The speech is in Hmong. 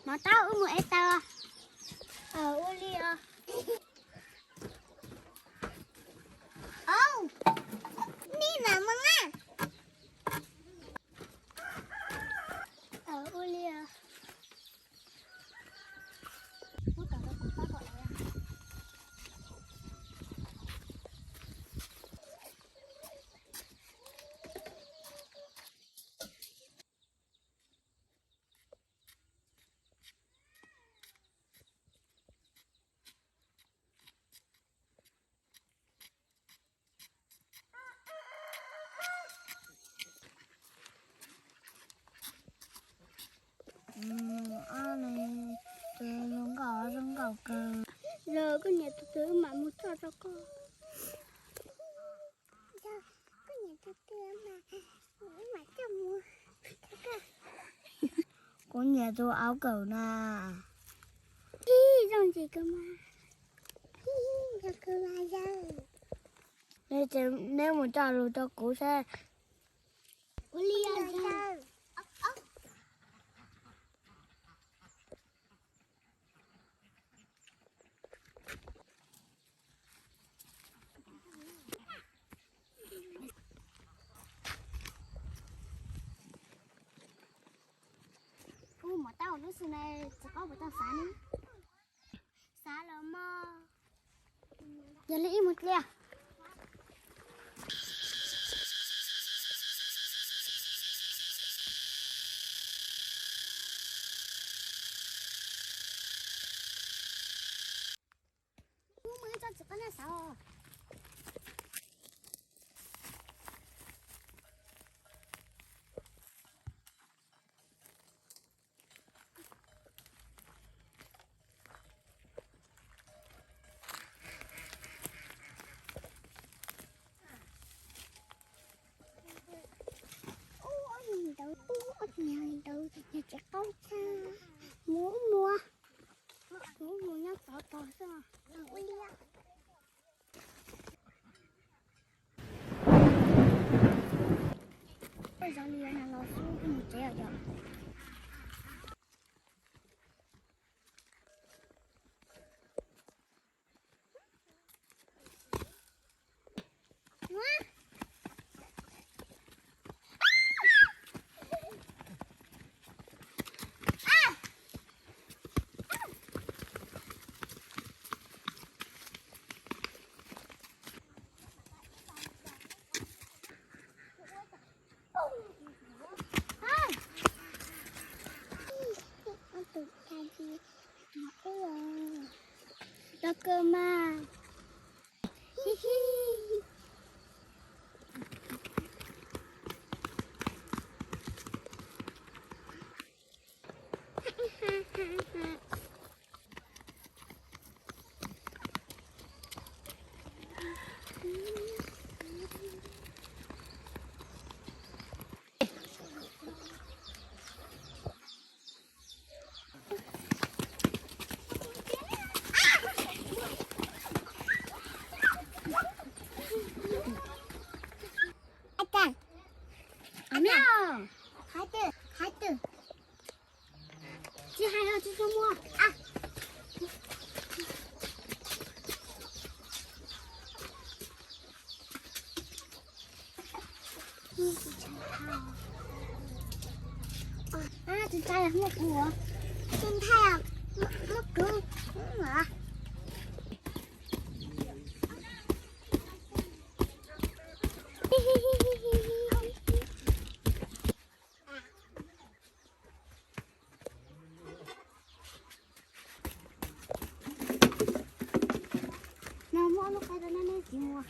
Mov tau, wb mus ev taws. Ua li os. Au, nej mam mus na. Ua li os. Ob ne, tus zoo nkauj zoo nkauj kawg. Yog koj nyiam tus twg mam mus tso rau koj. Koj nyiam tus twg mas mam coj mus. Kuv nyiam tus aub kawm na. Ib zoo ntsis kawg mas. Ib zoo kawg mas yawg. Neb mus coj lus rau kuv seb. Ua li yawg. Ub, mov tau lub xwb ne, tsis paub puas tau xav ne. Xav los mog. Yog li ib mus dliag. Ub, mus ib tsob tsis qab naj xav os. Ub, ob niag ntawd, ub, ob niag ntawd yog tsis qaub tshaj. Mus mus, mus mus nyob tod tod xwb. Ua li. Ua zoo li no los xub mus tsev os yom. Tus tha di ub, los kawg mas. Tsis hais os, tsis tshua muaj. Tus ntxhais muaj kuv, tus ntxhais muaj kuv. No muab lub qab rau nej, nej tsis muaj.